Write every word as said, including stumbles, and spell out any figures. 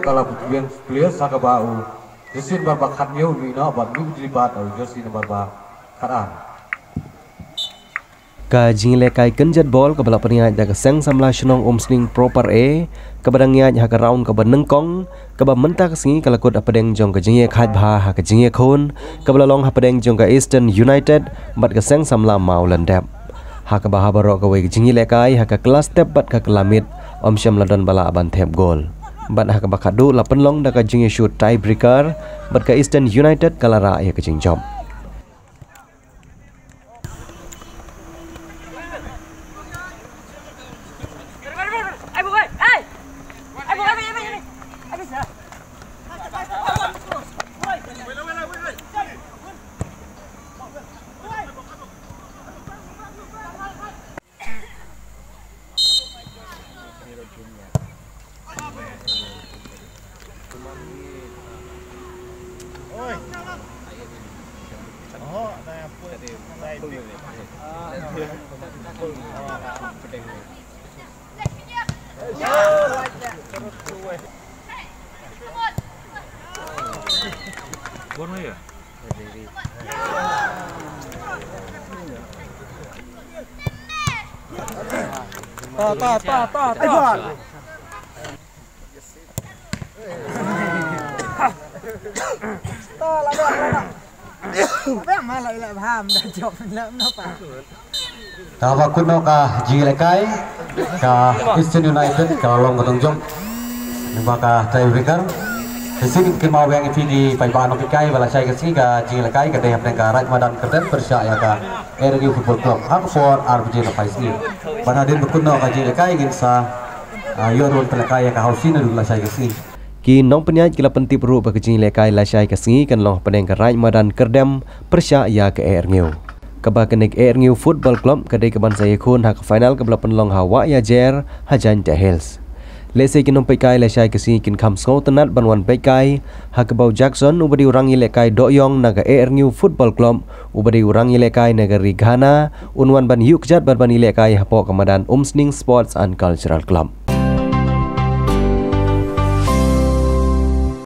Ka la pynbiang players ha kaba u Justin Barba khat miaw u mih noh bad u dilibat u Justin Barba khat ar. Ka jingïalehkai kynjat bol kaba la pynïaid da ka seng samla shnong Umsning Proper A, kaba dang ïaid ha ka round kaba nyngkong, kaba mynta ka sngi ka la kut hapdeng jong ka jingïakhaid bha ha ka jingïakhun, kaba la long hapdeng jong ka Eastern United bad ka seng samla Mawlyndep. Ha kaba ha baroh kawei ka jingïalehkai ha ka kylla step bad ka kylla miet, ym shym la don ba lah ban thep gol. Bad ha kaba khatduh la pynlong da ka jingïashut tiebreaker, bad ka Eastern United ka la rah ïa ka jingjop. Ta, ta, ta, ta, ta. Ta, la, la, la, la. Ba ma la, la, ba ma da jop la, no, pa. Te haba kut noh ka jingïalehkai, ka Eastern United ka la long ka dongjop. Naba ka tiebreaker. Te shisien kynmaw biang ïa phi ki paidbah nongpeit kai ba lashai ka sngi ka jingïalehkai ka dei hapdeng ka Raid Madan Kyrdem pyrshah ïa ka A R N U Football Club ha ka por ar baje na phai sngi. Bad hadien ba kut noh ka jingïalehkai ngin sa, ah, ïoh ruh ban pynlehkai ïa ka housie naduh lashai ka sngi. Ki nongpynïaid ki la pyntip ruh ba ka jingïalehkai lashai ka sngi kan long hapdeng ka Raid Madan Kyrdem pyrshah ïa ka A R N U. Kaba kane ka A R N U Football Club ka dei kaban sa ïakhun ha ka final kaba la pynlong ha Wah Ïajer ha Jaintia Hills. Lehse ki nongpeitkai lashai ka sngi kin kham sngewtynnat ban wan peitkai ha kaba u Jackson uba dei u rangïalehkai dohïong na ka A R N U Football Club uba dei u rangïalehkai na ka ri Ghana un wan ban ïuh kjat bad ban ïalehkai hapoh ka madan Umsning Sports and Cultural Club.